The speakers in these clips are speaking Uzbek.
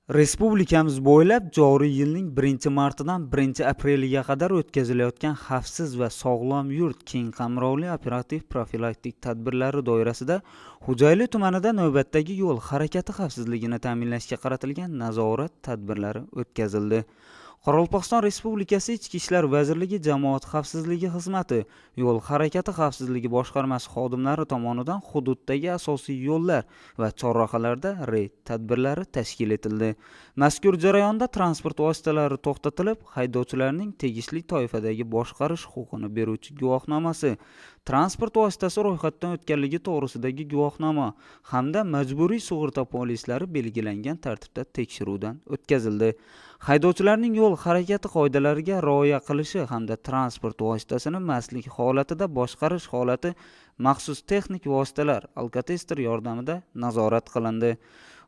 Respublikamiz bo'ylab joriy yilning 1-martidan 1-apreliga qadar o'tkazilayotgan xavfsiz va sog'lom yurt keng qamrovli operativ profilaktik tadbirlari doirasida Xo'jayli tumanida navbatdagi yo'l harakati xavfsizligini ta'minlashga qaratilgan nazorat tadbirlari o'tkazildi. Qoraqalpog'iston Respublikasi Ichki ishlar vazirligi Jamoat xavfsizligi xizmati yo'l harakati xavfsizligi boshqarmasi xodimlari tomonidan hududdagi asosiy yo'llar va chorrahalarda reyd tadbirlari tashkil etildi. Mazkur jarayonda transport vositalari to'xtatilib, haydovchilarning tegishli toifadagi boshqarish huquqini beruvchi guvohnomasi, transport vositasi ro'yxatdan o'tganligi to'g'risidagi guvohnoma hamda majburiy sug'urta polislari belgilangan tartibda tekshiruvdan o'tkazildi. Haydovchilarning yo'l harakati qoidalariga rioya qilishi hamda transport vositasini mastlik holatida boshqarish holati maxsus texnik vositalar alkotester yordamida nazorat qilindi.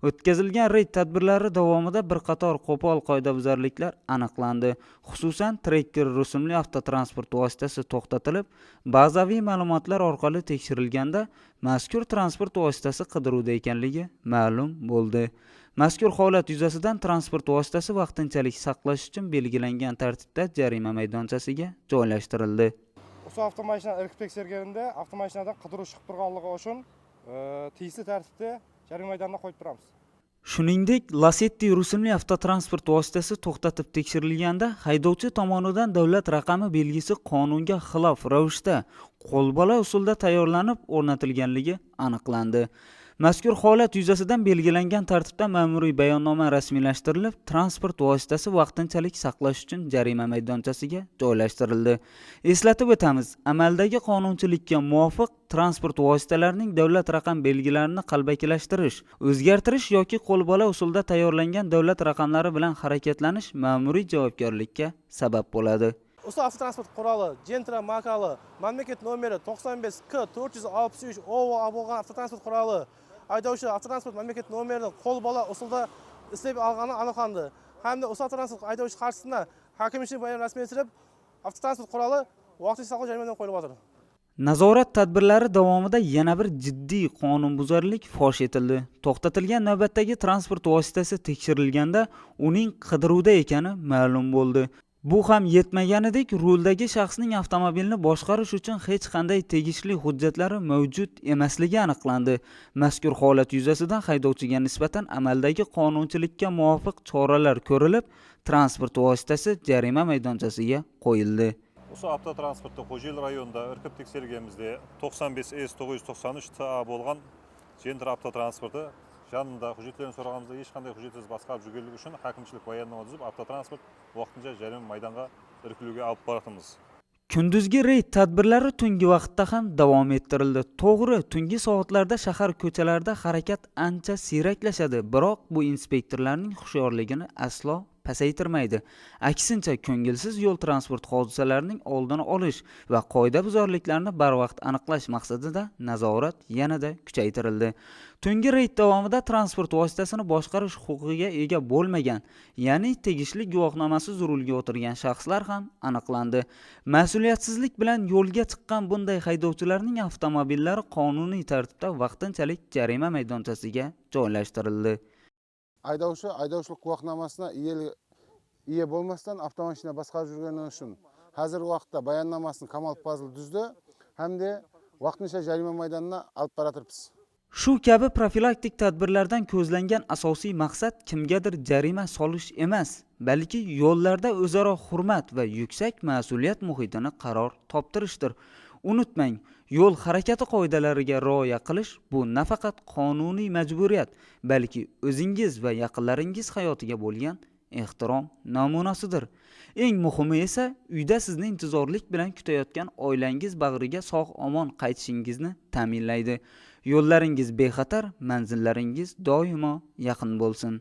O'tkazilgan reyd tadbirlari davomida bir qator qo'pol qoidabuzarliklar aniqlandi. Xususan, Tracker rusumli avtotransport vositasi to'xtatilib, bazaviy ma'lumotlar orqali tekshirilganda mazkur transport vositasi qidiruvda ekanligi ma'lum bo'ldi. Mazkur holat yuzasidan transport vositasi vaqtinchalik saqlash uchun belgilangan tartibda jarima maydonchasiga joylashtirildi. Usı avtomashinani irkib tekshirganda avtomashinadan qidiruv chiqib turganligi uchun tegishli tartibda jarima maydoniga qo'yib turamiz. Shuningdek, Lacetti rusumli avtotransport vositasi to'xtatib tekshirilganda haydovchi tomonidan davlat raqami belgisi qonunga xilof ravishda qo'lbola usulda tayyorlanib o'rnatilganligi aniqlandi. Mazkur holat yuzasidan belgilangan tartibda ma'muriy bayonnoma rasmiylashtirilib, transport vositasi vaqtinchalik saqlash uchun jarima maydonchasiga joylashtirildi. Eslatib o'tamiz, amaldagi qonunchilikka muvofiq transport vositalarining davlat raqam belgilarini qalbakilashtirish, o'zgartirish yoki qo'lbola usulda tayyorlangan davlat raqamlari bilan harakatlanish ma'muriy javobgarlikka sabab bo'ladi. Usı avtotransport qurali Gentra markalı mamlakat nomeri 95 K 463 OVA bo'lgan avtotransport qurali haydovchi avtotransport mamlakat nomerini qo'lbola usulda ishlab olgani aniqlandi. Hamda usı avtotransport haydovchi qarshisida hokimchilik bayon rasmiylashtirib, avtotransport qurali vaqtincha saqlash jarimadan qo'yilib o'tirdi. Nazorat tadbirlari davomida yana bir jiddiy qonunbuzarlik fosh etildi. To'xtatilgan navbatdagi transport vositasi tekshirilganda uning qidiruvda ekani ma'lum bo'ldi. Bu ham yetmaganidek, ruldagi shaxsning avtomobilni boshqarish uchun hech qanday tegishli hujjatlari mavjud emasligi aniqlandi. Mazkur holat yuzasidan haydovchiga nisbatan amaldagi qonunchilikka muvofiq choralar ko'rilib, transport vositasi jarima maydonchasiga qo'yildi. Usı avtotransportты Xojeli rayonunda irkib tekshirganimizda 95 S 993 TA bo'lgan Gentra avtotransporti жанында hujjatlarini so'raganimizda hech qanday hujjatsiz boshqarib жүргенлігі үшін әкімшілік баяндама түзіп, автотранспорт уақытынша жарима майданға іркілуге алып баратырмыз. Kunduzgi reyd tadbirlari tungi vaqtda ham davom ettirildi. To'g'ri, tungi soatlarda shahar ko'chalarida harakat ancha siyraklashadi, biroq bu inspektorlarning hushyorligini aslo pasaytirmaydi. Aksincha, ko'ngilsiz yo'l transport hodisalarining oldini olish va qoidabuzarliklarni barvaqt aniqlash maqsadida nazorat yanada kuchaytirildi. Tungi reyd davomida transport vositasini boshqarish huquqiga ega bo'lmagan, ya'ni tegishli guvohnomasiz rulga o'tirgan shaxslar ham aniqlandi. Mas'uliyatsizlik bilan yo'lga chiqqan bunday haydovchilarning avtomobillari qonuniy tartibda vaqtinchalik jarima maydonchasiga joylashtirildi. Haydovchi haydovchilik guvohnomasına ие болмастан автомашина басқарып жүргені үшін қазіргі уақытта баяндамасын Камалов Пазыл түзді һәм уақытынша жарима майданына алып баратырмыз. Shu kabi profilaktik tadbirlardan ko'zlangan asosiy maqsad kimgadir jarima solish emas, balki yo'llarda o'zaro hurmat va yuksak mas'uliyat muhitini qaror toptirishdir. Unutmang, yo'l harakati qoidalariga rioya qilish bu nafaqat qonuniy majburiyat, balki o'zingiz va yaqinlaringiz hayotiga bo'lgan ehtirom namunasidir. Eng muhimi esa uyda sizni intizorlik bilan kutayotgan oilangiz bag'riga sog'-omon qaytishingizni ta'minlaydi. Yo'llaringiz bexatar, manzillaringiz doimo yaqin bo'lsin.